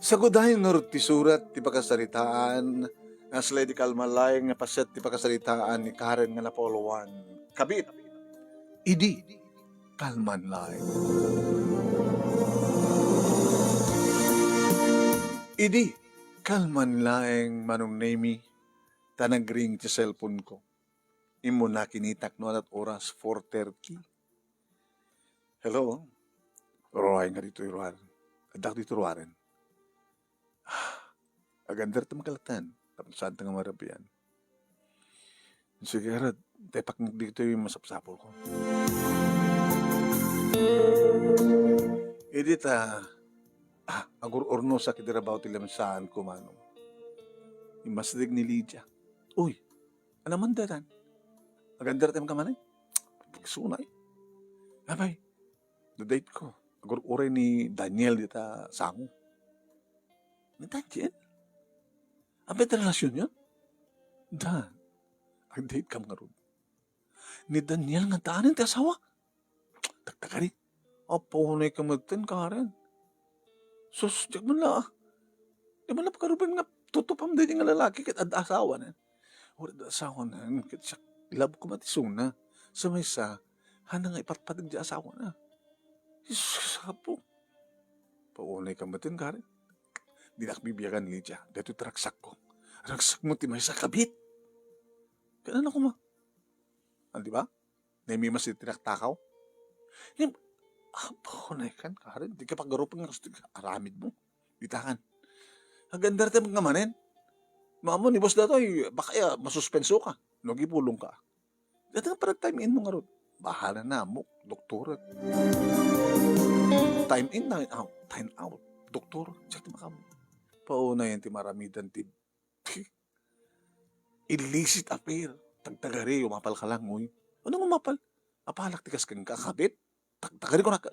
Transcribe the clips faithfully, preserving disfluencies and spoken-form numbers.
Sagudayen ngarud ti surat ti pakasaritaan, nga sila idi kalman laeng nga paset ti pakasaritaan ni Karen nga napauluan. Kabit, idi kalman laeng. Idi kalman laeng, Manong Nemi, ta nagring ti cellphone ko. Immuna kinitak no adat oras four thirty. Hello? Ruay nga ditoy ruar. Addak ditoy ruaren. Ah, agandar ta makalatan. Tapno saan ta nga marabian. Sige, Rod. Tepak ditoy masapsapul ko. Idi ta, ah, agur-urnosak iti rabaw ti lemsaan ko, Manong. Immasdeg ni Lydia. Uy, ano man datan? Agandar ta makamani? Pagsunay. Abay, da-date ko. Agur-uray ni Daniel dita sango. Ni Daniel? Abay, ti relasyon yun? Dan, ag-date kam ngarud. Ni Daniel nga daanen ti asawa? Tagtagari. Apo, unay ka metten, Karen. Sus, diak man la. Di man la pagkaruben nga tutupam daydi nga lalaki ket adda asawa na. Wala adda asawa na, ket siak, love ko met isuna. Sa maysa, hana nga ipatpateg ti asawa na. Jesus, apo. Paunay ka metten, Karen. Dinak bibiagan, Lydia. Daytoy ti ragsak ko. Ragsak mo ti maysa, kabit. Kaya na kuma. Ah, di ba? Naimbag ti tinaktakaw. Ni, apo, naikan, Karen, di ka paggarupan nga gusto ka aramid mo. Ditakan. Agandar tayo nga manen. Mamo, ni boss datoy, baka ya, masuspenso ka. No, gipulong ka. Dati nga parang time in mo nga ron. Bahala na mo, doktor. Time in, time out, time out. Doktor, check mo ka mo. Pauna yan ti maramidan ti illicit affair. Tagtagari, umapal ka lang, uy. Ano nga umapal? Apalak ti kas kang kakabit? Tagtagari ko nak-,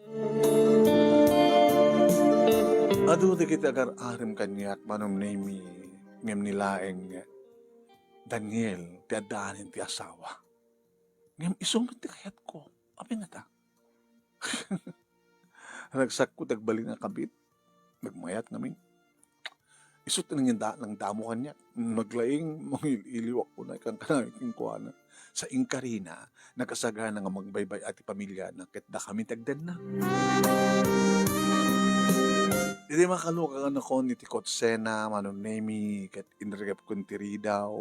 adu dagiti agar-arem kaniak, Manong Nemi, ngem ni laeng Daniel, ti addaanen ti asawa. Ngem isu met ti kayatko. Apay ngata? Ragsakko ti agbalin a kabit. Nagmayat ngamin. Isu ti nangida-, nangdamo kaniak. Naglaing, mangil-iliwak ko na ikan kanami kenkuana. Sa inkarina, nakasagana nga magbaybay-at ti pamiliana ket dakami ti agdanna. Idi makalukakan ako iti kotsena, Manong Nemi, ket inregap ko ti ridaw,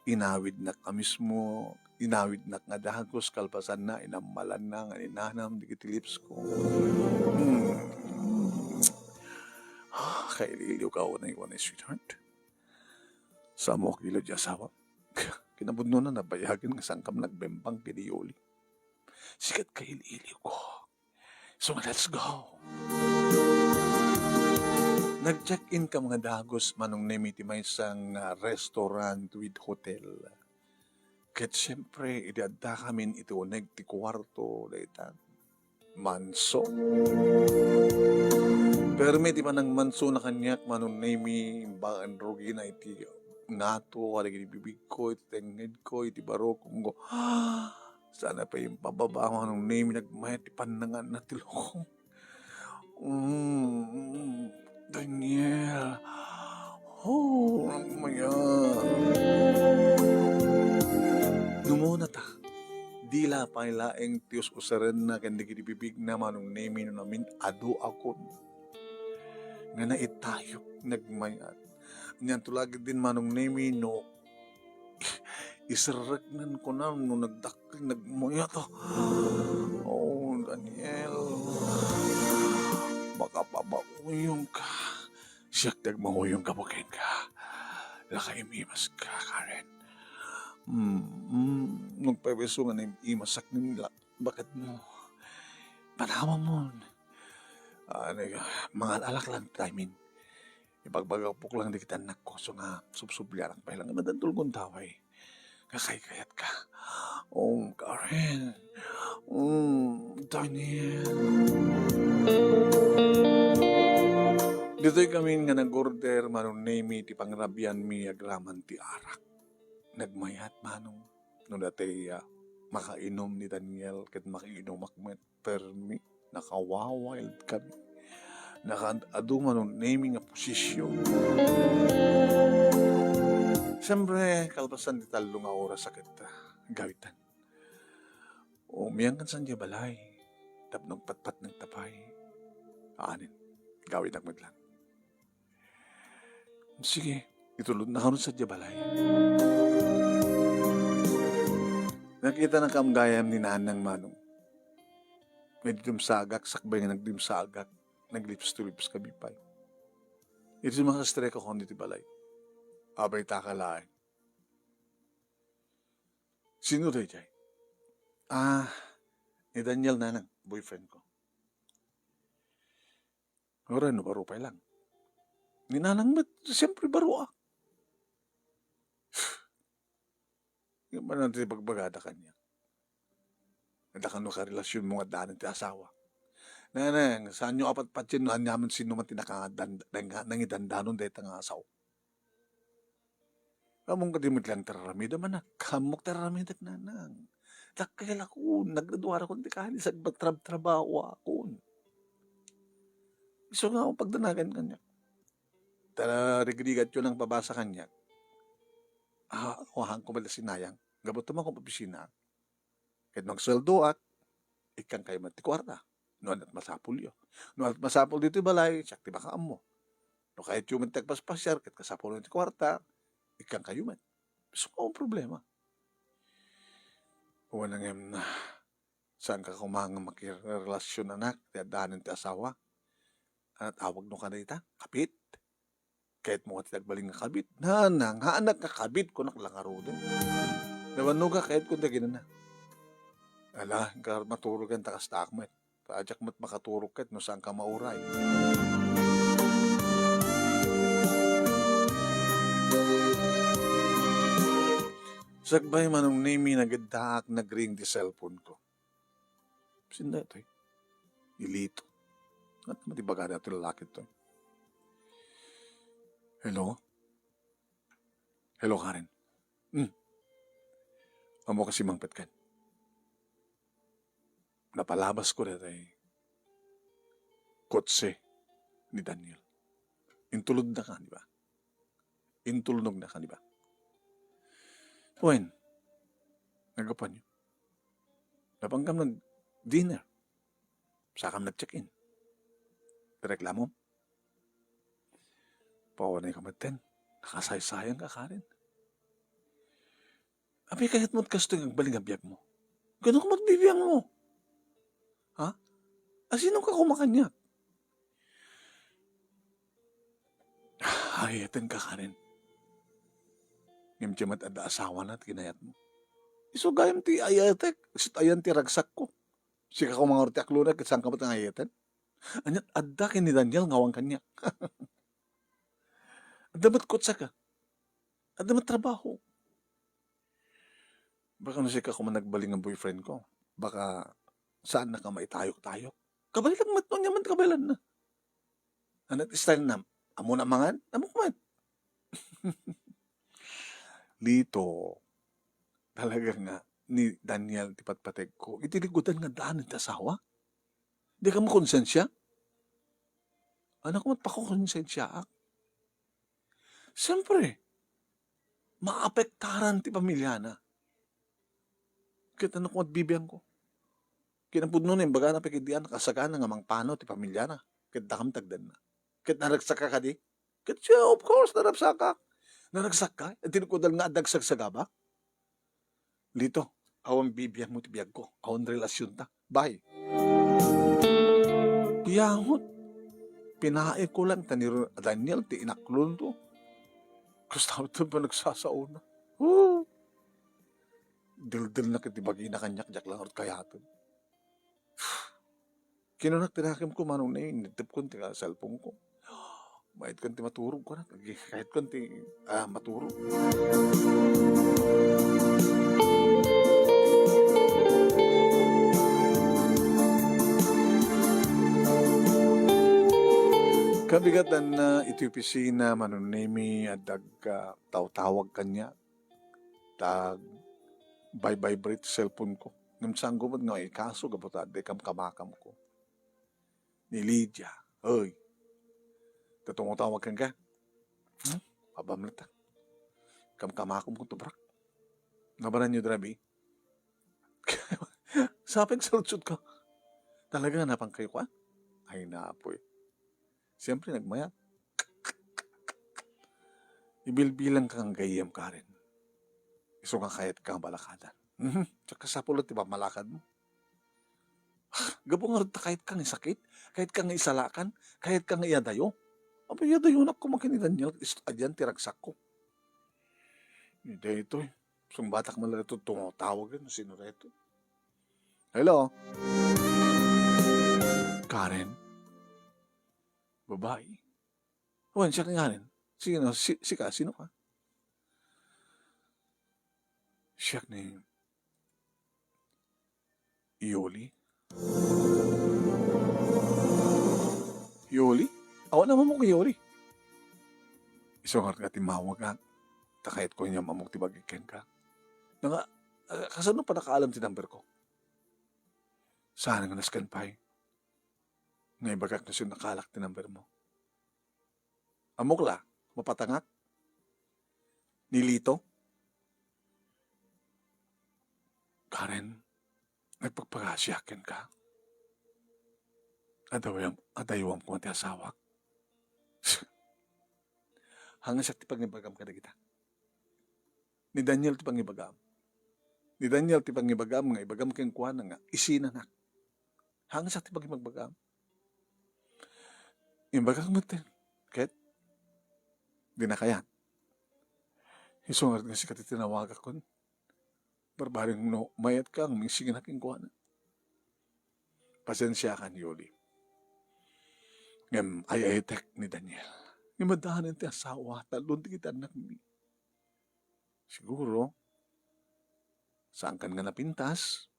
inawidnak a mismo, inawidnak nga dagus, kalpasanna, inammalanna nga inanam dagiti lips ko. Hmm. Ah, kailiwliw ka unay, unay, sweetheart. Sa mo kilo di asawa. Kinapudno na nabayagan nga saan kam nagbembang kay di Yoli. Sikat kailiwliw ko. So, let's go. Nag-check-in kam nga dagus, Manong Nemi, ti maysa nga restaurant with hotel. Ket siempre, idi adda kamin iti uneg ti kuarto, dayta, manso. Permi ti panagmansona kaniak, Manong Nemi, baken rugina iti ngato, kadagiti bibigko, iti tengngedko, iti barukongko. Sana pay impababa, Manong Nemi, nagmayat ti pannanganna ti lukong. Mm, Daniel. Oh, nagmayat. Numona ta, di la pay laeng ti us-usarenna ken dagiti bibigna, Manong Nemi, no namin-adu akon nga naitayok, nagmayat. Nianto lagi din, Manong Nemi, no iserreknan ko na no nagdakkel, nagmayat, ah. Oh, Daniel. Makapapauyong ka. Siak ti agmauyong ka, baken ka. Laka imimas ka, Karen. Mm, mm, nagpawiso nga naimasak ni la-, bakit mo? Panamon mo. Ah, nag-, mangalak lang, timing. Ipagbagapok lang dagiti annakko, so nga subsubliarak pay lang. Madantol kong taway. Kakaykayat ka. Oh, Karen. Mm, Daniel. Ditoy kami nga nag-order, Manong Nemi, ti pangrabianmi agraman ti arak. Nagmayat, Manong. No datay, ah, makainom ni Daniel, ket makainumak met. Permi, nakawawild kami. Nakaad-adu Manong Nemy nga posisyon. Siyempre, kalpasan ti tallo nga oras a ket, ah, gawitan. Umiangkan sadiay balay, tapno agpatpatnekta pay. Anin, gawitak met lang. Sige, itulodna kano sadiay balay. Nakitana kam gayam ni Nanang Manong. Nga dimsagak, sakbay nga nagdimsagak, nag-lips to lips kami pay. Iti makastrekko kon iti balay. Abay, taka laeng. Sino daydiay? Ah, ni Daniel, Nanang, boyfriend ko. Uray no baro pay lang. Ni Nanang met, siyempre baro, ah. Ngem ania ti bagbagada kaniak? Adda kano karelasionmo nga addaan ti asawa? Nanang, saanyo a patpatien no aniaman sino man ti nakadan-, nang-, nangidandanon dayta nga asaw. Ammom kadi met lang ti ar-aramidem, anak? Ammok ti ar-aramidek, Nanang. Dakkelakon, naggraduarakon ti college, agtrab-trabahoakon. Isu nga pagdanagan kaniak. Ta rigrigatyo lang pabasa kaniak. Ah, awahanko met la sinayang. Gapu ta mangup-opisina. Ket no agsueldoak, ikkankayo met ti kuarta. No ania't masapulyo. No ania't masapul ditoy balay, siak ti makaammo. No kayatyo met ti agpaspasiar, ket kasapulan ti kuarta, ikkankayo met. Isu nga awan problema. Wen ngem, saanka koma nga makirelasion, anak, ti addaanen ti asawa? Ania ti awagmo kadayta? Kabit? Kayatmo nga ti agbalin nga kabit? Nanang, haanak nga kabit, kunak la ngaruden. Nabannoga, kayatko dagiti na. Ala, inka maturog ken ta kastaak met. Ta diak met makaturog ket no saanka mauray. Sakbay, Manong Nemy, nageddaak, nagring ti cellphone ko. Sino daytoy? Ni Lito. Ania man ti bagada ti lalaki toy? Hello? Hello, Karen. Hmm. Ammok a simmangpet ken. Napalabasko daytoy kotse ni Daniel. Intulodnaka, di ba? Intulnogna kadi ba? Wen, naggapuanyo. Napangkam nag-dinner. Sakam nag-check-in. Reklamo? Pawanay ka metten. Nakasaysayang ka, Karen. Apay kayat mo kastoy nga agbalin nga biag mo? Gano ka magbibiang mo? Ha? Asino ka kumakaniak? Ayaten ka, Karen. Ngem diay met adda asawana ti kinayat mo. Isu gayam ti ayatek, isut ayan ti ragsakko. Sika koma ngarud ti aklonek, ket saanka met nga ayaten? Aniat adda ken ni Daniel nga awan kaniak? Adda met kotseka. Adda met trabaho. Baka no sika koma nagbalin nga boyfriend ko, baka saannaka maitayok-tayok. Kabaelan met no ania man ti kabaelanna. Ania ti style na? Ammona mangan? Ammok met. Lito, talaga nga ni Daniel ti patpategko. Iti likudan nga addaan ti asawa? Dika makonsensia? Ania koma ti pakokonsensiaak? Siyempre, maapektaran ti pamilyana. Ket ania koma ti bibiangko? Kinapudno na imbagana pay ket diay nakasagana nga mangpano ti pamilyana. Ket dakami ti agdanna. Ket naragsakka kadi? Ket siya, of course, naragsakka. Naragsakka? Iti likudan nga adda agsagsagaba? Lito, awan bibiangmo ti biagko. Awan relasionta. Bye. Piangot. Pinaayko lang ta ni Ro-, Daniel ti inaklonto. Kasta met panagsasaona. Oh. Deldelna ket ti bagina kaniak, diak la ngarud kayaten. Kinunak ti nakemko, Manong Nemy, initepkon ti cellphone ko. Maitkan ti maturog ko na. Kaitkan ti, ah, maturog. Kabigatanna, iti opisina, Manong Nemy, adda agtaw-tawag kaniak. Ta agvibrate ti cellphone ko. Ngem saanko met nga maikaso gapu ta adda ikamkamakamko. Ni Lydia, oy, Ta tumawag kenka. Hmm? Pabamlet, ah. Kamkamakom kung tubrak. Nabanan niyo, Drabi? Sapay saludsod ka. Talaga nga napang kayo ka? Ay, napoy. Siyempre, nagmayat. Ibilbilang ka ng gayyem, Karen. Isu nga kayat ka nga balakadan. Mhm. Tsaka sa pulot, di ba, malakad mo? Gapu nga rod ta kayat kang isakit, kayat kang isalakan, kayat kang iadayo. Aba, iadayonak koma ken ni Daniel, is-, adian ti ragsakko. Ni daytoy, sungbatak man la daytoy, tumatawag no sino daytoy. Hello? Karen? Babae? Wen, siak ni Karen. Sino, si, sika, sino ka? Siak ni Yoli. Yoli? Awan a mamok ni Yoli. Isu ngarud nga timmawagak. Ta kayatko nga ammok ti bagik kenka. Nga, ah, kasano pay nakaalam ti number ko? Saan nga nasken pay? Nga ibagak no sino nakaalak ti number mo. Ammok la, mapatangak. Ni Lito. Karen, nagpagpagaasiak kenka. Adawam, adayuam koma ti asawak. Hangasak ti pangibagam kadagita. Ni Daniel ti pangibagam. Ni Daniel ti pangibagam nga ibagam kenkuana nga isinanak. Hangasak ti pangibagam. Imbagak metten, ket dina kayat. Isu ngarud nga sika ti tinawagakon. Barbareng no, mayat ka, ang mingsignak kenkuana. Pasensiakan, Yoli. Ngem ay-ayatek ni Daniel. Ngem adda nen ti asawa, talon ti kitaennak mi. Siguro, saankan nga napintas,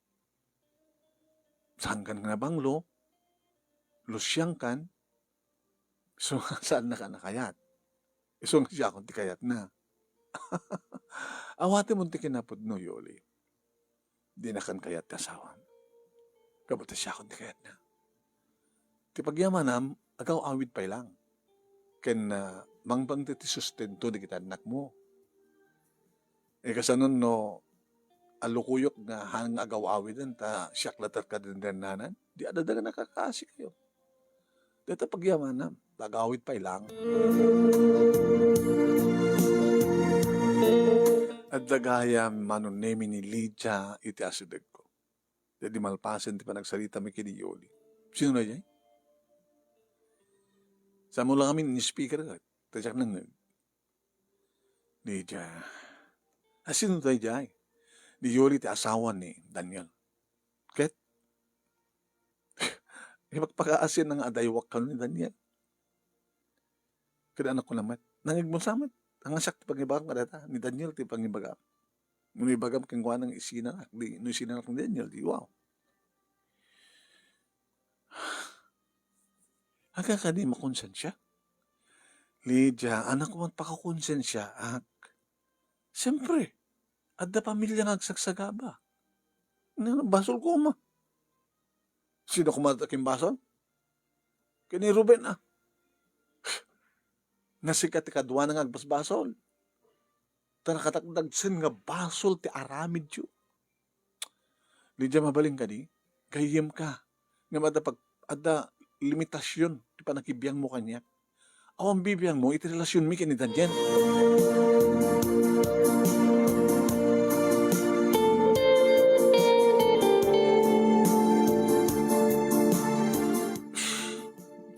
saankan nga nabanglo, lusiangkan, isu nga saannaka a kayat. Isu nga siakon ti kayatna. Awatem ti kinapudno, Yoli. Dinakan kayat ti asawam. Gapu ta siakon ti kayatna. Ti pagyamanam, agaw-awid pay lang. Ken, ah, mangbangta ti sustento dagiti annakmo. Eh, kasano no, alukuyok nga haan nga agaw-awiden ta siak latta ti kadendenanan? Di adda nga nakakaasikayo. Dayta pagyamanam, ta agawid pay lang. Adda gayam manunemi ni Lydia iti asidegko. Daydi malpasen ti panagsarita mi ken ni Yoli. Sino daydiay? Samo la ngamin ni speaker ket, ta diak nangngeg. Lydia. A, sino daydiay? Ni Yoli ti asawa ni Daniel. Ket, ipagpakaasianna nga adayuak kano ni Daniel. Ket anakko lamet. Nangngegmo sa met. Hangasak ti pangibagam kadata. Ni Daniel ti pangibagam. No ibagam kenkuana nga isinanak, di, no isinanak ni Daniel, di, wow. Aga kadi makonsensia? Lydia, anak, man pakakonsensiaak. Siyempre, adda pamilya nga agsagsagaba. Nga basol koma. Sino koma ti kimbasol? Ken ni Ruben, a. Nga sika ti kaduana nga agbasbasol. Ta nakatakdagsen nga basol ti aramidyo. Lydia, mabalin kadi? Gayyem ka. Ngem adda pag-, adda limitasion ti pannakibiangmo kaniak. Awan bibiangmo iti relasionmi ken ni Daniel.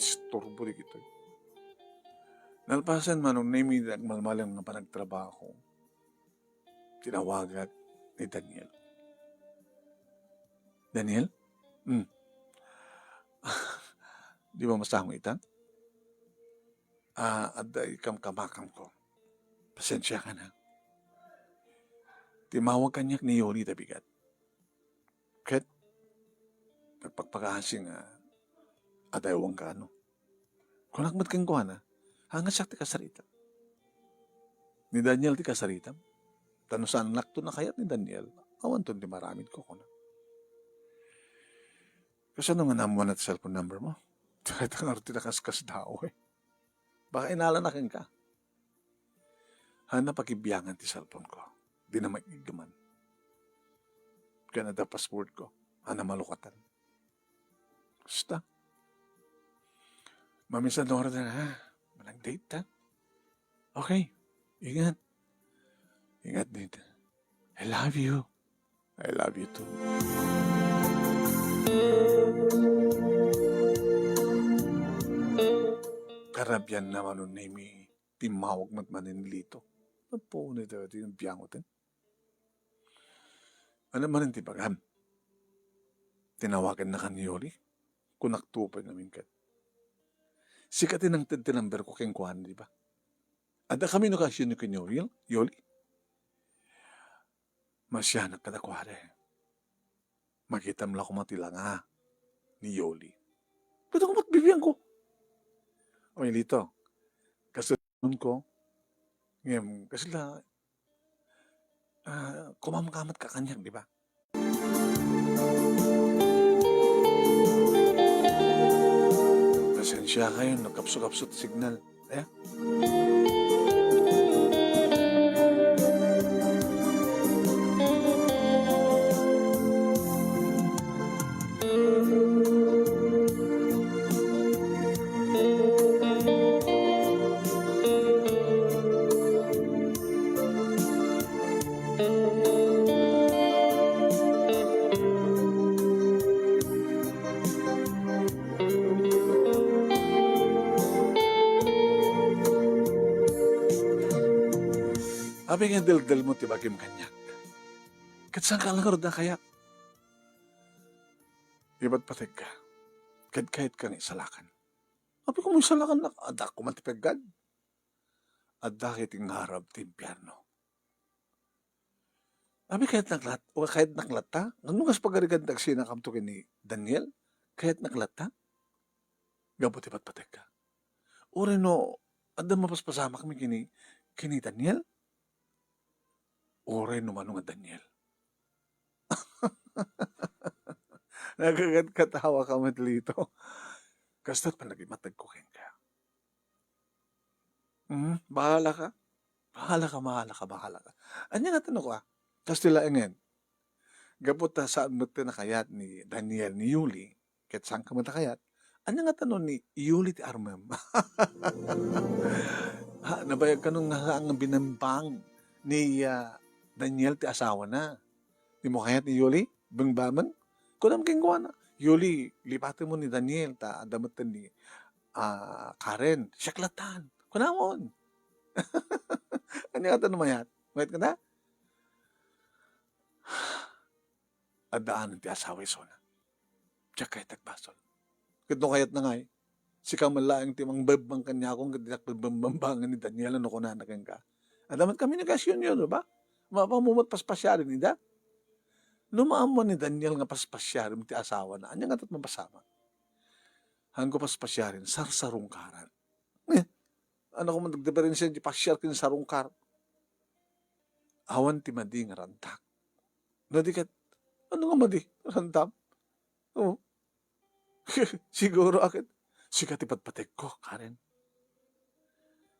Istorbo dagitoy. Nalpasen, manunemi iti agmalmalem nga panagtrabaho, tinawagak ni Daniel. Daniel? Hmm. Di ba masango ita? Ah, adda ikamkamakamko. Pasensiakan, ha. Timmawag kaniak ni Yoli ta bigat. Ket, nagpagpakaasi nga adayuam kano. Kunak met kenkuana, hangasak ti kasarita. Ni Daniel ti kasarita. Ta no saannakto a kayat ni Daniel, awanton ti maaramidko, kuna. Kasano nga naammoanna ti cellphone number mo? Dayta ngarud ti nakaskasdaaw, eh. Baka inalana kenka. Haan a pakibiangan ti cellphone ko. Dina maiggaman. Ken adda password ko. Haan a malukatan. Basta. Mamisan order, ha? Manag-date ta? Okay. Ingat. Ingat dita. I love you. I love you too. Karabian na manen ni Amy, timmawag met manen ni Lito. Apo, ni dati yung biyangoten. Ano manen ti bagam? Tinawagan na kan Yoli? Kunak to pay ngamin ket. Sika ti nangted ti number ko kenkuana, di ba? Adda kami no kasino ken Yoli? Yoli? Masianak kadakuada. Makitam la koma ti langa ni Yoli. Pwede ko mat bibiyan ko. Oy, Lito. Kasunod ko. Ngem, kasi la, ah, kumamkamat ka kaniak, di ba? Pasensya kayo, nagkapso-kapso ti signal. Aya? Apay nga deldel mo ti bagim kaniak? Ket saan ka la ngarud a kayat? Ibatbatek ka. Ket kayat ka nga isalakan. Apay ko mo isalakan na, adda ko man ti peggad. Adda kay ti ngarab ti impierno. Apay kayat naklat, o kayat naklatta? Ano kas pagarigan ti agsinakam to ken ni Daniel? Kayat naklatta? Gapu ti patpatek ka. Uray no, adda mapaspasamak mi kini, kini Daniel? Uray no mano nga Daniel? Nagkatawa ka met, Lito. Kasto't panagimatag ko kenka. Hmm, bahala ka. Bahala ka, bahala ka, bahala ka. Ania nga tano ko, ah? Kastoy laengen. Gapu ta saan met ti nakayat ni Daniel ni Yuli, ket saan ka met a kayat. Ania nga tano ni Yuli ti armem? Ha, nabayag kano nga saan nga binembang ni, ah, Daniel ti asawana? Dimo kayat ni Yuli? Bengbamen? Kunam kenkuana, "Yuli, lipatem mo ni Daniel, ta adda met ni, ah, Karen." Siak lattan. Kunamon. Ania nga tano mayat? Mayat ka na? Addaan ti asawa isuna. Diak kayat agbasol. Ket no kayatna ngay, sika met laeng ti mangbembang kaniakon ket diak bembambangan ni Daniel no kunana kenka. Adda met communication-yo, di ba? Mapammumot paspasiaren ida. No maammo ni Daniel nga paspasiaren ti asawana, ania ngata't mapasamak? Haanko paspasiaren, sarsarungkaran. Eh, ano ko man nagdiferensya ti pasiar ken sarungkar? Awan ti madi nga rantak. No di ket, ano nga madi? Rantak? Oo. Siguro a ket, sika ti patpategko, Karen.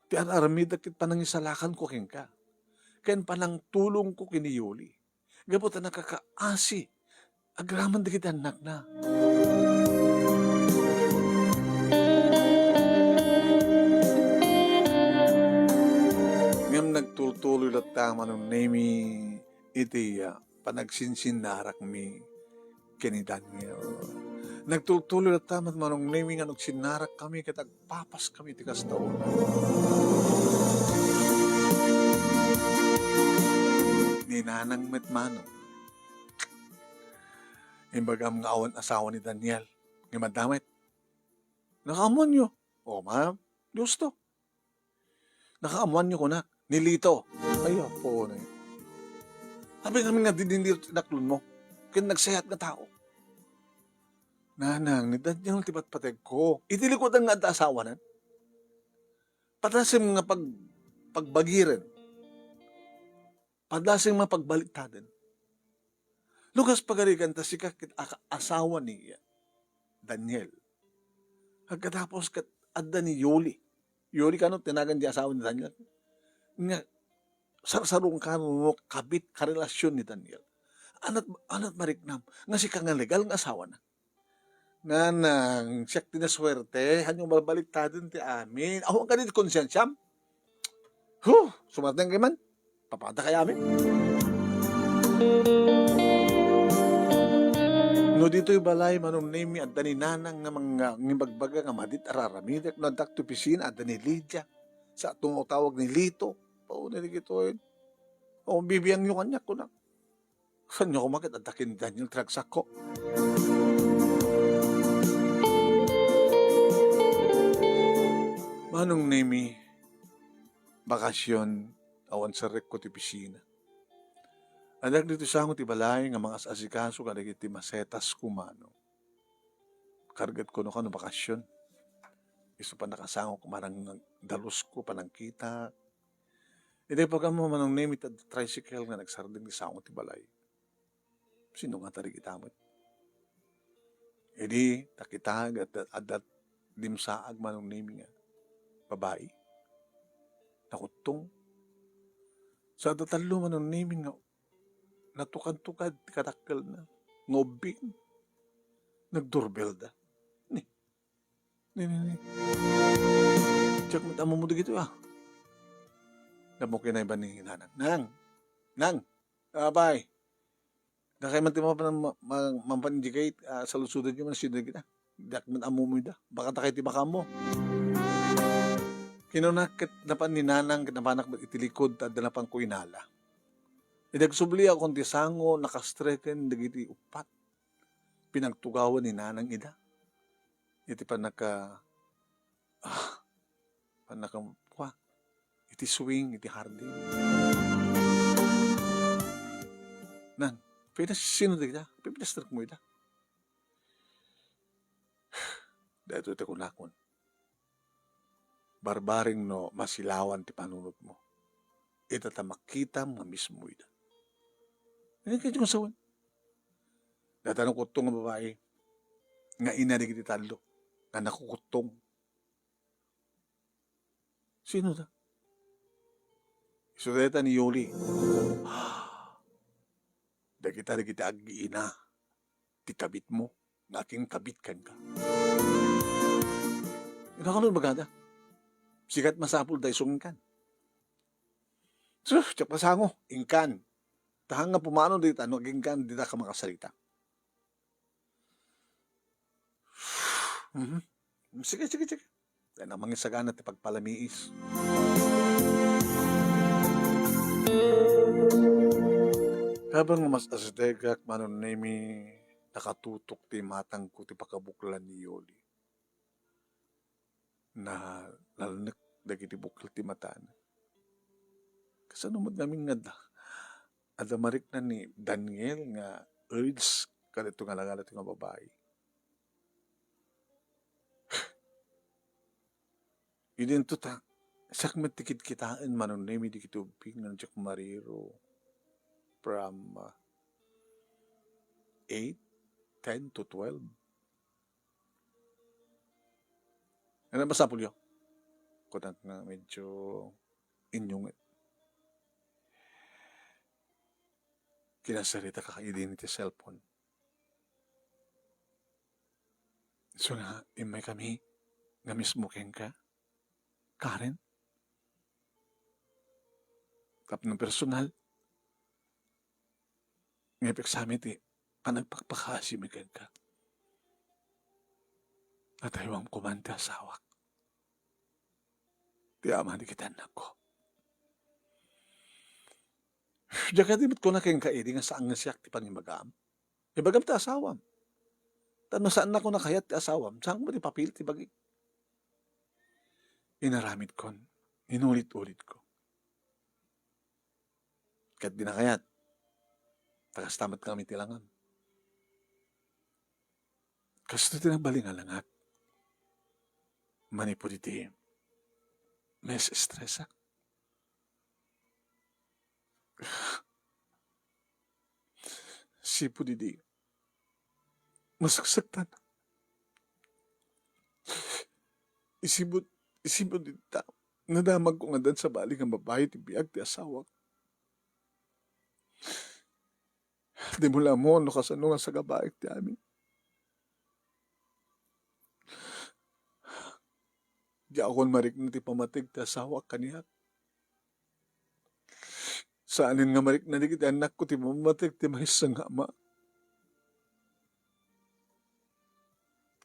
Ti ar-aramidak ket panangisalakanko kenka, ken panangtulongko ken ni Yuli. Gapu ta nakakaasi agraman dagiti annakna. Ngem nagtultuloy latta Manong Nemi iti, ah, panagsinsinnarakmi ken ni Daniel. Nagtultuloy latta met Manong Nemi nga nagsinnarakkami ket agpapaskami iti kasta unay. Ni Nanang met Manong. Imbagam nga awan asawa ni Daniel. Nga madamit. Nakaammoanyo? O, ma'am. Diyosto. Nakaammoanyo kunak, ni Lito. Ay, apo na yun. Sabi kami nga, di ni Lito tinaklon mo. Ken nagsayat nga tao. Nanang, ni Daniel ti patpateg ko. Iti likudan nga adda asawanan. Padasem nga pag-, pagbagiren. Padasem nga pagbaliktaden. Lukas pagarigan ta sika ket aka-, asawa ni Daniel. Agkatapos ket adda ni Yuli. Yoli kano ti nagan ti asawa ni Daniel. Nga, sarsarungkano no kabit, karelasion ni Daniel. Anat, anat mariknam nga sika nga legal nga asawana. Nanang, siak ti nasuerte, hanyo balbaliktaden ti amin. Awan kadi ti konsensiam? Huh, sumarteng kay man. Papada kay amin. No ditoy balay, Manong Nemi, adda ni Nanang nga mangngibagbaga nga madit araramidek. No addak ti opisina, adda ni Lydia. Sa tungo tawag ni Lito. Pauna ni kitoy. O, bibiangyo kaniak, kuna. Saan niyo ako makit adda ken Daniel ti ragsakko? Manong Nemi, bakasyon, awan serrekko ti opisina. Addak ditoy sango ti balay nga mangas-asikaso kadagiti masetas kumano. Kargatko no kano bakasyon. Isu pannakasangok marang dalusko, panangkita. Idi pagkammo, Manong Nemi, ti tricycle nga nagsardeng ti sango ti balay. Sino nga tari kita met? Idi, takita, adda, adda dimsaag, Manong Nemi, nga babai. Nakuttong. Sa adda tallo, Manong Nemi, nga natukad-tukad ti kadakkelna. Nga ubbing. Nagdurbelda. Ni, ni, ni, ni. Diak met ammo dagitoy, ah. Napno kinaiban ni Nanang. Nang! Nang! Abay! Dakay man ti mapan-, ma-, ma-, mapan idiay, ah, saludsodyo man sino dagita. Diak met ammo ida. Baka dakay ti makanmo. Kinuna ket napan ni Nanang ket napanak met iti likod ta adda napanko inala. Idi agsubliakon ti sango, nakastreken dagiti uppat. Pinagtugawan ni Nanang ida. Iti pannaka-, ah, pannaka-, kua, iti swing, iti hardin. Nang, pinassino dagita? Pipinastarek mo ida? Daytoy ti kunakon. Barbareng no masilawan ti panunotmo. Ita ta makitam nga mismo ida. Ania kadi nga sawen? Dayta nakuttong nga babai nga ina dagiti tallo nga nakukuttong. Sino ta? Isu dayta ni Yoli. Dagita dagiti agina ti kabitmo nga aginkabit kenka. Ina, kano ibagada? Sika ti masapulda isu nga inkan. Sus, diak masango, inkan. Tahan nga pumano dita no aginkan dita ka makasarita. Mhm. Sige, sige, sige. Dayta mangisagana ti pagpalamiis. Habang mas-asidegak, Manong Nemi, nakatutok ti imatangko ti pakabuklan ni Yoli. Nalalnek dagiti bukel ti matana. Kasano met ngamin nga adda, adda marikna ni Daniel nga urge kadagito nga langala ti nga babai? Idinto ta, siak met ti kitkitaen, Manong Nemi, dagiti ubbing nga diak mariro from, uh, eight, ten to twelve. Ano masapulyo? Kunak nga medyo inyungit. Kinasarita ka idi iti cellphone. So nga, immay kami nga mismo kenka, Karen? Tapno personal, nga ipiksami ti panagpakpakaasim kenka. Nataywam koman ti asawak. Ti ama dagiti annakko. Diak kadi met kuna kenka idi nga saan nga siak ti pangibagam. Ibagam ti asawam. Ta no saannakon a kayat ti asawam, saanko met ipapili ti bagik. Inaramidkon, inulit-ulitko. Ket dina kayat, ta kasta met kami ti langam. Kastoy ti nagbalin nga langak. Manipud iti mas-estresak. Sipud idi masaksaktan. Isibut Isipmo dita, nadamagko nga addan sabali nga mabayo ti biag ti asawak. Dimo la ammo no kasano nga sagabaek ti amin. Diakon marikna ti pammateg ti asawak kaniak. Saanen nga marikna dagiti annakko ti pammateg ti maysa nga ama.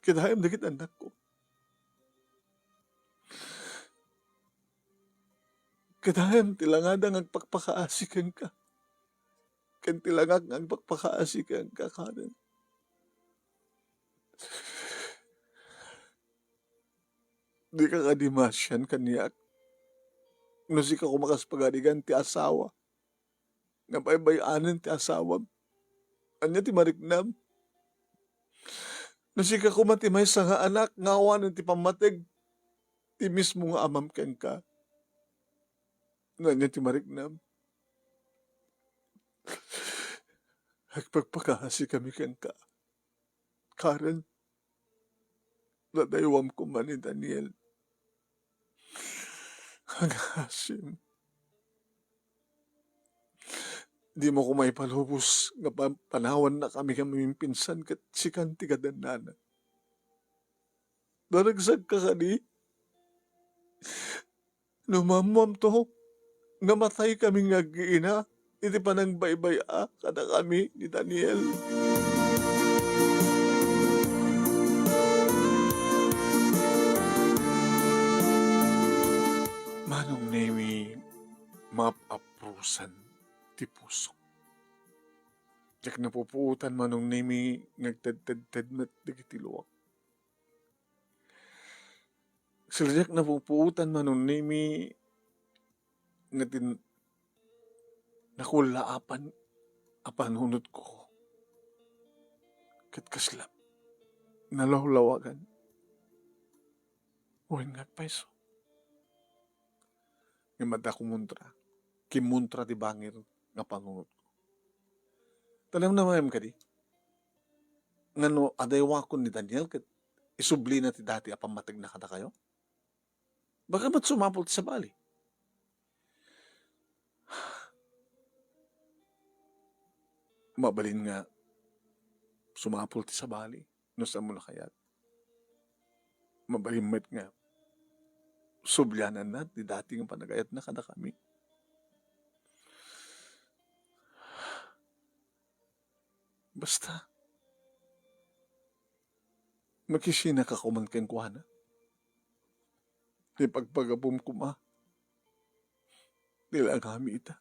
Kadayam dagiti annakko. Kadayam ti langada nga agpakpakaasi kenka. Ken ti langak nga agpakpakaasi kenka, Karen. Dika kadi maasian kaniak? No sika koma kas pagarigan ti asawa nga baybay-anen ti asawam, ania ti mariknam? No sika koma ti maysa nga anak nga awanen ti pammateg ti mismo nga amam kenka, ania ti mariknam? Agpakpakaasi kami kenka, Karen. Dadaywam koma ni Daniel. Aghasim. Dimo koma ipalubos nga pa-, panawanna kami nga mamipinsan ket sikan ti gadannana. Naragsak ka kadi? No maammuamto, namatay kami nga agina iti panangbaybay-a kadakami ni Daniel. Manong Nemi, maap-aprusan ti pusok. Diak napupuotan, Manong Nemi, nga agtedtedted met dagiti luak. Sila diak napupuotan, Manong Nemi, nga tin-, nakullaapan a panunotko. Ket kasla, nalawlawagan. Wen nga agpayso. Ngem adda kumontra. Kimontra ti bangir nga panunotko. Talem na mayam kadi? Nga no adaywakon ni Daniel ket isublina ti dati a pammategna kadakayo? Baka met sumapul ti sabali. Mabalin nga sumapul ti sabali no saanmo a kayat. Mabalin met nga subliananna ti dati nga panagayatna kadakami. Basta, makisinaka koman kenkuana. Ti pagpagapum koma, ti langami ita.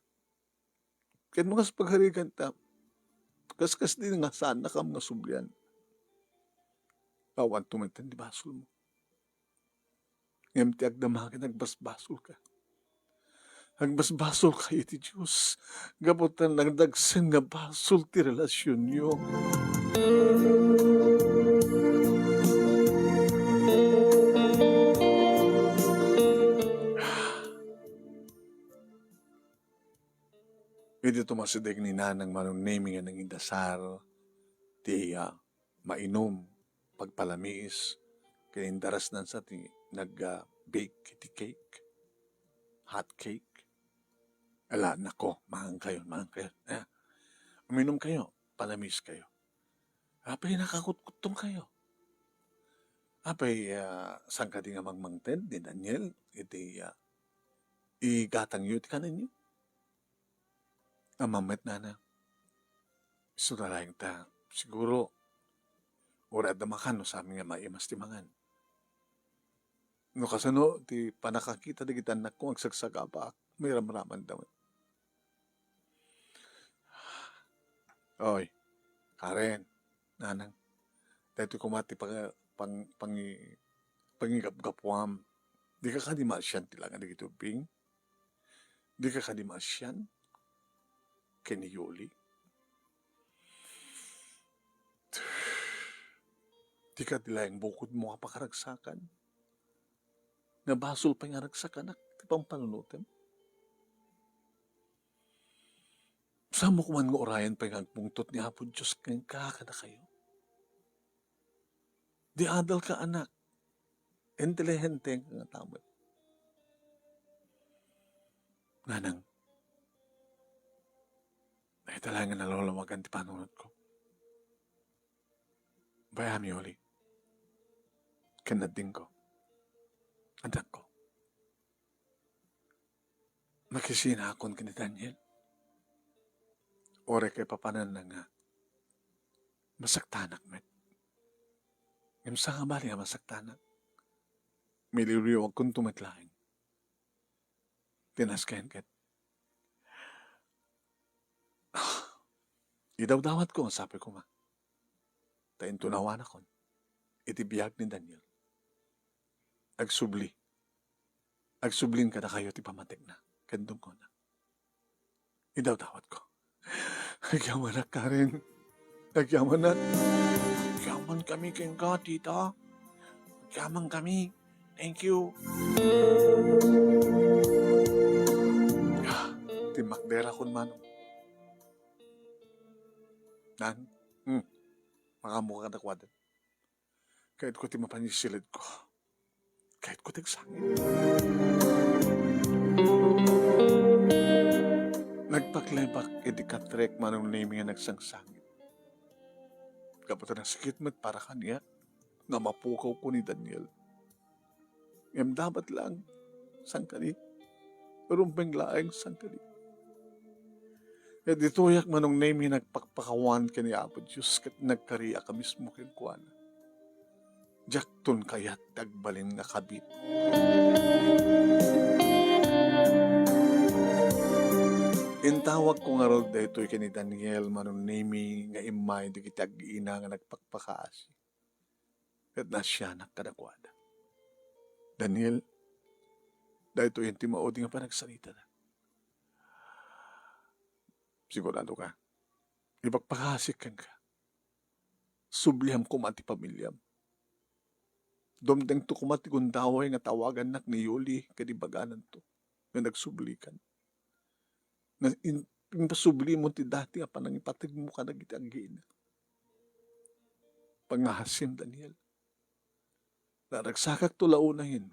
Ket no kas pagarigan ta, kaskasdi nga saannakam nga sublian. Awan tumeten ti basolmo. Ngem ti agdama ket agbasbasolka. Agbasbasolka iti Dios gapu ta nagdagsen nga basol ti relasionyo. Idi tumasideg ni Nanang Manong Nemi nga nangidasar ti, ah, mainum, pagpalamiis, ken indarasnan sa ti nag, ah, bake iti cake, hot cake. Ala, nako, mangan kayo, mangan kayo. Ah, uminom kayo, palamis kayo. Apay, nakakutkuttong kayo. Apay, ah, saan kadi nga mangmangted ni Daniel iti, ah, igatangyo iti kanenyo? Ammom met, Nana. Isu laeng ta, siguro, uray adda makan no saan nga maimas ti mangan. No kasano ti pannakakita dagiti annakko nga agsagsagabaak, mairamramanda met. Oy, Karen, Nanang, daytoy koma ti pang-, pang-, pangi-, pangigapgapuam. Dika kadi maasian ti langa dagiti ubbing? Dika kadi maasian ken ni Yuli? Dika ti laeng bukodmo a pakaragsakan? Nga basol pay nga aragsakanak ti pampanunotem? Saanmo koman nga urayen pay nga agpungtot ni Apo Dios kenka kadakayo? Di adalka, anak. Inteligente nga tao met. Nanang, dayta laeng nga nalulawagan ti panunotko. Bay-am, Yoli. Ken adingko. Anakko. Makisinakon ken ni Daniel. Uray kaipapananna nga masaktanak met. Ngem saan nga bali nga masaktanak? Mililiwliwagkonto met laeng. Tinasken ket idawdawatko nga sapay koma ta intunawanakon iti biag ni Daniel. Agsubli. Agsublin kadakayo ti pamatekna. Ken dumngona. Idawdawatko. Agyamanak, Karen. Agyamanak. Agyaman kami kenka, tita. Agyaman kami. Thank you. Ah, timmakderakon, Manong. Nan? Hmm. Makaammoka kadakuada. Kayatko ti mapan isilidko. Kayatko ti agsangit. Nagpaklebak iti katrek Manong Nemi nga nagsangsangit. Gapu ta nasikit met para kaniak nga mapukawko ni Daniel. Ngem dapat lang, saan kadi? Rumbeng laeng, saan kadi? Ket ditoyak Manong Nemi nagpakpakawan ken ni Apo Dios ket nagkariak a mismo kenkuana. Diakton kayat ti agbalin nga kabit. Intawagko ngarud daytoy ken ni Daniel Manong Nemi nga immay dagiti agina nga nagpakpakaasi. Ket naasianak kadakuada. Daniel, daytoyen ti maudi nga panagsaritada. Sigurado ka? Ipakpakasik kenka. Subliam koma ti pamiliam. Dumtengto koma ti gundaway nga tawagannak ni Yoli ken ibagananto nga nagsublikan. Nga in-, impasublimon ti dati a panangipategmo kadagiti agina. Pangasim, Daniel. Naragsakakto la unayen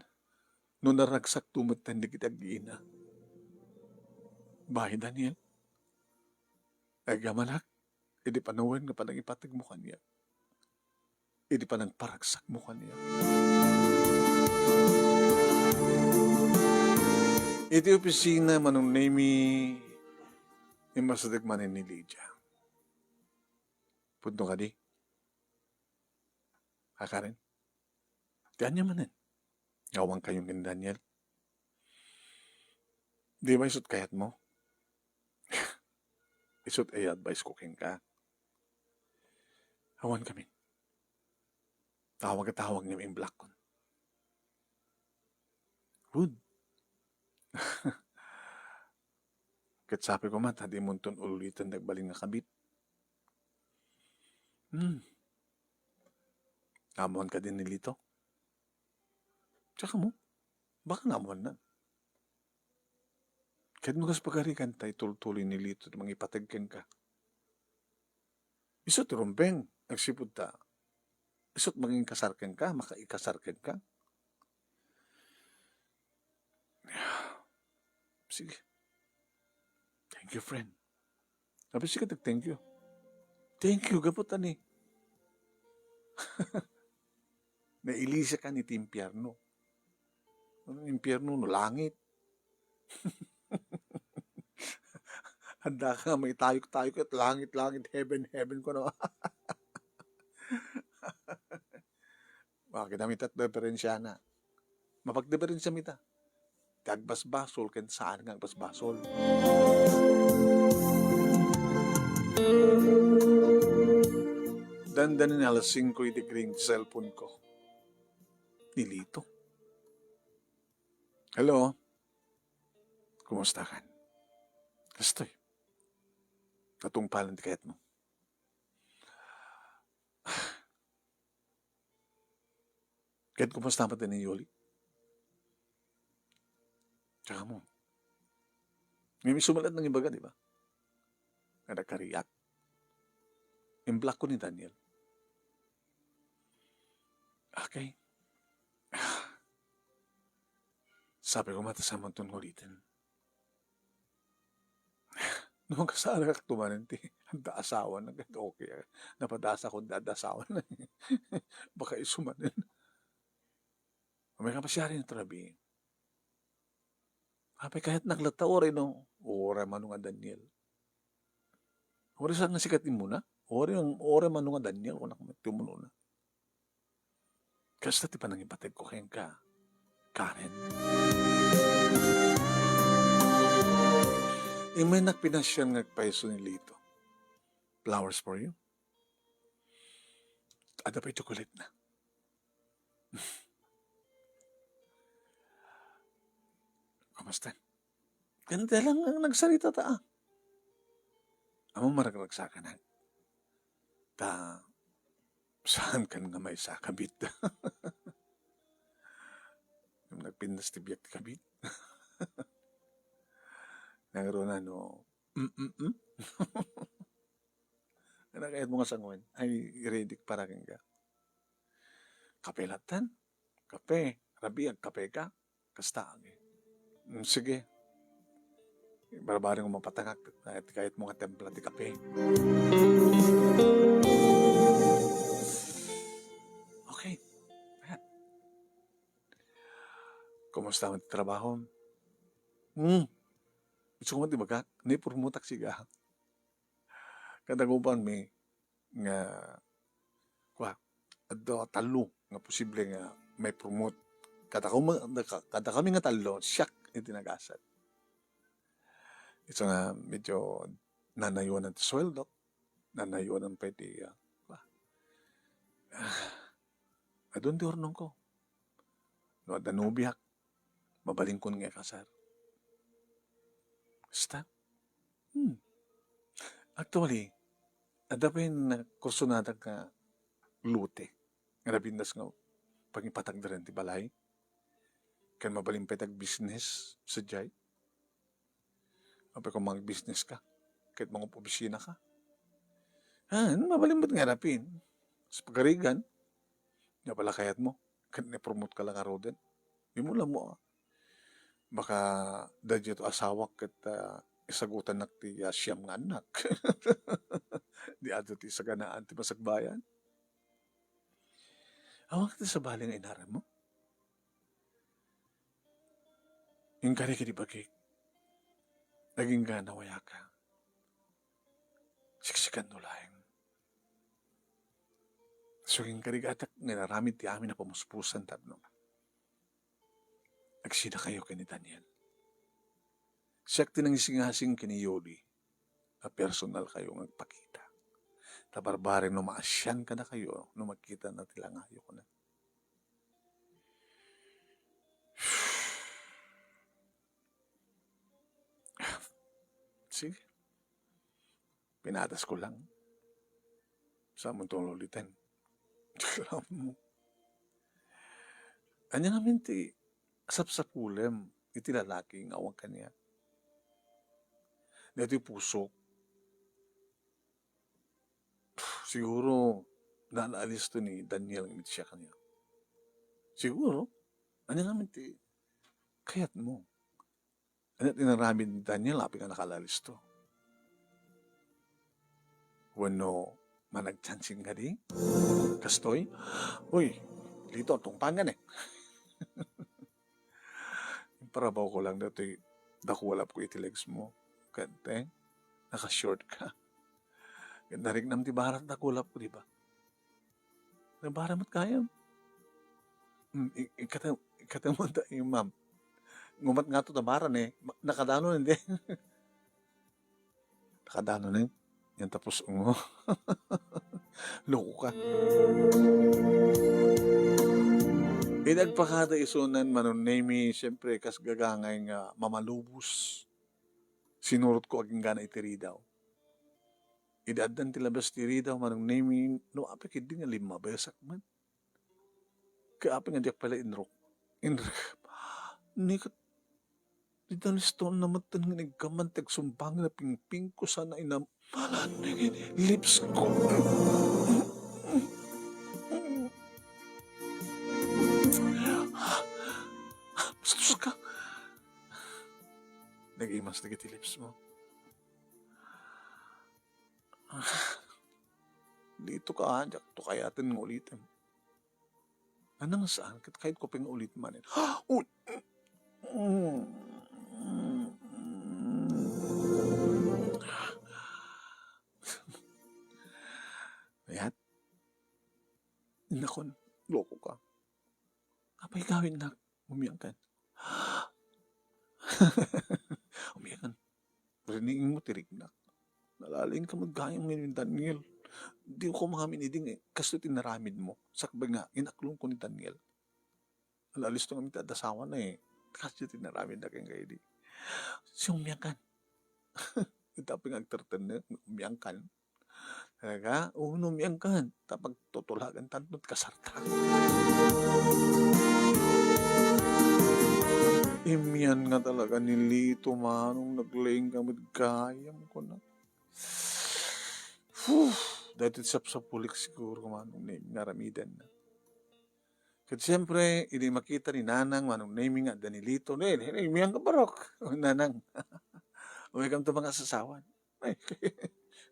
no naragsakto metten dagiti agina. Bay, Daniel, agyamanak idi panawen nga panangipategmo kaniak. Idi panangparagsakmo kaniak. Iti opisina, Manong Nemi, immasideg manen ni Lydia. Pudno kadi? A, Karen? Ti ania manen? Awan kayo ken Daniel? Di ba isut kayatmo? Isut ay advice ko kenka. Awan kami. Tawag a tawag nga imblockon. Good. Ket sapay koma ta dimonton uliten ti agbalin nga kabit. Hmm. Ammoan kadi ni Lito? Tsaka mo, baka naammoanna. Ket no kas pagarigan ta itultuloy ni Lito ti mangipateg kenka. Isu ti rumbeng, agsipud ta. Isut mangikasar kenka, makaikasar kenka. Sige. Thank you, friend. Apay sika ti thank you? Thank you, gapu ta ni. Nailisikan iti impierno. Ano impierno? No langit. Andaka nga maitayok-tayok ket langit-langit, heaven-heaven kuno. Makita mi ta ti diperensiana. Mapagdiperensiami ta. Ti agbasbasol ken saan nga agbasbasol. Dandanin alas singko iti gring ti cellphone ko. Ni Lito. Hello. Kumusta kan? Kastoy. Natungpalan ti kayatmo. Ket kumusta met ni Yoli? Tsaka mo. Ngem isu met laeng nangibaga, di ba? Nga nagkariak. Imblockko ni Daniel. Okay. Sapay koma ta saanton nga uliten. No makasarakto manen ti adda asawana, ket okay. Napadasakon ti adda asawana. Baka isu manen. May kapasiari ni Trabi. Apay, kayatnak latta, uray no, uray mano nga Daniel. Uray sa nga sikat imuna? Uray, uray mano nga Daniel, kunak met ti umunona. Kasta ti panangibategko kenka, Karen. Imaynak pinasian nga agpayso ni Lito. Flowers for you. Adda pay chocolate na. Kamusta? Kanta lang ang nagsarita ta, ah. Amo maragragsakanak. Ta, saan kan nga maisakabit? Nagpintas ti biag ti kabit. Nangruna no, mm, mm, mm. Ano kayat mo nga sangoen? Ay, ready para kenka. Kape latan? Kape. Rabi, agkape ka? Kasta, agi. Mm, sige. Barbaring ko mapatangak. Kayat, kayat mo nga templa ti kape. Okay. Ayan. Kumusta man ti trabaho? Hmm. Gusto ko man ti bagak. Naipromotak siya. Kadagupan mi nga, kwa, adda tallo nga posible nga mai-promote. Kada kami, kada kami nga tallo, siak iti nagasat. Isu nga medyo nanayonan ti sueldo, nanayonan pay ti, ah, kwa, ah, adun ti urnongko. No adda nobiak, mabalinkon nga ikasar. Basta, hmm. Actually, adda pay nakursonadak nga lote nga napintas nga pangipatagdaren ti balay. Ken mabalin pay ti agbusiness sadiay. Apay, kung mag-business ka, ket mangob-opisina ka. Ah, mabalin met nga rapin. Sa pagarigan, nia pay la kayat mo, ket ni-promote ka la ngaruden. Di mo la mo, ah. Baka daydiay to asawak ket, ah, isagutannak ti, ah, siam nga annak. Di adda ti saganaan ti masagbayan. Awan ti sabali nga inarammo? Inkari kadi bagik, nagingga nawayaka. Siksikan no laeng. So, inkarigatak nga inaramid ti amin a pamuspusan tapno agsidakayo ken ni Daniel. Siak ti nangisingasing ken ni Yoli a personal kayo nga agpakita. Ta barbareng no maasian kadakayo no makita na ti langayo kuna. Sige. Pinatas ko lang. Sa mo tong loliten. Alam mo. Anya namin ti sapsapulem iti lalaki nga awan kaniak. Daytoy pusok. Siguro, naalalisto ni Daniel nga mitsia kaniak. Siguro, anya namin ti kayat mo. Ania ti inaramid ni Daniel, apay nga nakaalalisto? Wenno, managchanchin kadi? Kastoy? Uy, Lito, tungpangan eh. Imparabaw ko lang datoy dakualap ko iti legs mo. Kante, naka-short ka. Ket nariknam ti barat dakualap ko, di ba? Nabara met gayam. Mm, i-, ikata-, ikataman ta, eh, ma'am. Ngumat nga to, nabara ne. Ma-, nakadano ne, di? Nakadano ne. Yan tapos, ungo. Loko ka. Idi agpakada isunan, Manong Nemy, siyempre, kas gagangay nga mamalubos. Sinurot ko aginggana iti ridaw. Idi addan ti labas ti ridaw, Manong Nemy, no, apay ketdi nga limmabesak man. Ket apay nga diak pay la inruk-, inruk-, ni ket, di daliston na met nga iniggaman ti agsumbangen a pingpingko sana inam-, lips ko. Bastos ka. Nagimas dagiti lips mo. Dito ka, ah, diak to kayaten nga ulitem. Nanang saan, ket kayatko pay nga ulit manen. Ul-, Ayat? Innakon, loko ka. Apay gawidnak? Umiangkan. Umiangkan. Riniing mo ti riknak. Nalalaing ka met gayam ngamin ni Daniel. Di ko mangamin idi nga kastoy ti inaramid mo. Sakbay nga, inaklong ko ni Daniel. Ala, listo ngamin ti adda asawana, eh. Kastoy ti inaramid na kenka idi. Si umiangkan. Tapno nga agtertennek, umiangkan. Talaga? Oo, no, umiangkan. Ta pagtutulagan tanto ti kasarta. Imian nga talaga ni Lito, manong naglaing ka met gayam, kuna. Whew! Daytoy ti sapsapulik siguro, manong ni nga aramidenna. Ket siempre, idi makita ni Nanang, manong Nemi nga adda ni Lito, "Ne, ne, ne, imian ka, barok." "Nanang, umiakam to mga sasawan." Ay,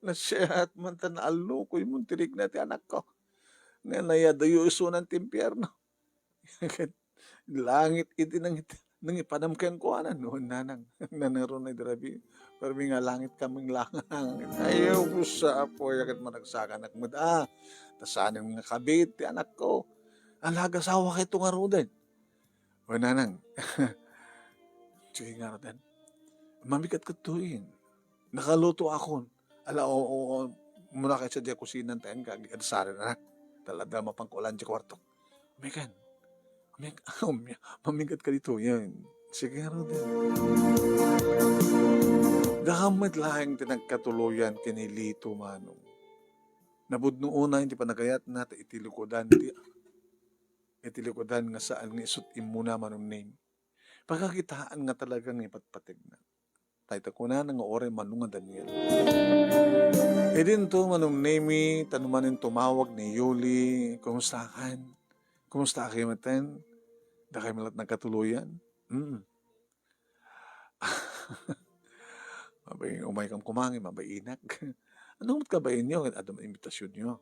nasiat man ta naallukoy mo ti rikna ti anakko. Nga nayadayo isunan ti impierno. Langit iti nangit-, nangipadam kenkuana, no, nanang. Nanang Rona idi rabii. Permi nga langit kaming langit. Ayaw ko sa apoy, ket managsakanak met, ah. Ta saanen nga kabit ti anakko. Alaga asawa kayto ngaruden. O, nanang. Sige ngaruden. Mamigat ket tuin. Nakaluto akon. Ala, o, o, o, muna kayo sa diya kusinan tayo, ag-, ag-, sari na. Talaga, mapangkulan di kwarto. Umikan. Umik-, umik-, mamigat ka dito, yan. Sige nga, Rodel. Gakammet laeng ti nagkatuloyan ken ni Lito, manong. Napudno unay ti panagayatna, ta iti likudan ti, iti likudan nga saan nga isut immuna, manong Nemi. Pagkakitaan nga talaga nga ipatpategna. Dayta kunana nga uray mano nga Daniel. Idinto, manong Nemi, ta no manen tumawag ni Yuli, "Kumusta kan? Kumusta kayo maten? Dakay met laeng nagkatuloyan?" Mm. Mabay, umay kam kumangi, mabay inak. Ano met kabain nyo? Adda met imbitasyon nyo.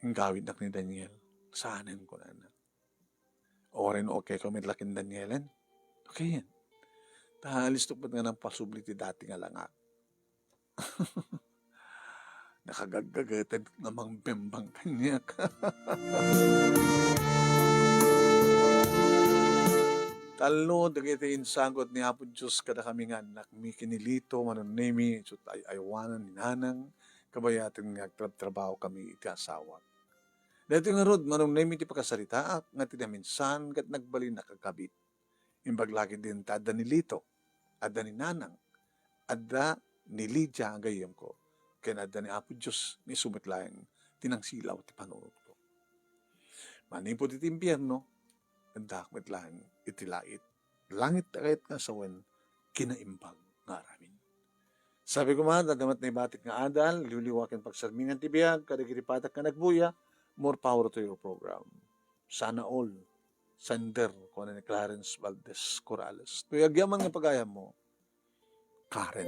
Inggawidnak ni Daniel. Saanen ko na. Uray no okay ka met laeng ken Danielen. Okay yan. Ta, listok met nga nang pasubli ti dati nga langak. Nakagaggageten nga mangbembang kaniak. Tallo dagiti insagut ni Apo Dios kadakami nga annakmi ken ni Lito, manong Nemi, isu ti ay-aywanan ni Nanang, kabayaten nga agtrabtrabaho kami iti asawak. Daytoy ngarud, manong Nemi, ti pakasaritaak nga ti naminsan ket nagbalinnak a kabit. Imbag la ketdin ta adda ni Lito, adda ni Nanang, adda ni Lydia a gayyemko, ken adda ni Apo Dios nga isu met laeng ti nangsilaw ti panunotko. Manipud iti impierno, addaak met laeng iti lait. Langit a kayat nga sawen, kinaimbag nga aramid. Sabi koma, adda met naibatik nga adal, liwliwa ken pagsarmingan ti biag, kadagiti patak nga nagbuya, more power to your program. Sana all. Sender, kuna ni Clarence Valdez Corrales. Toy agyaman nga pagayammo, Karen.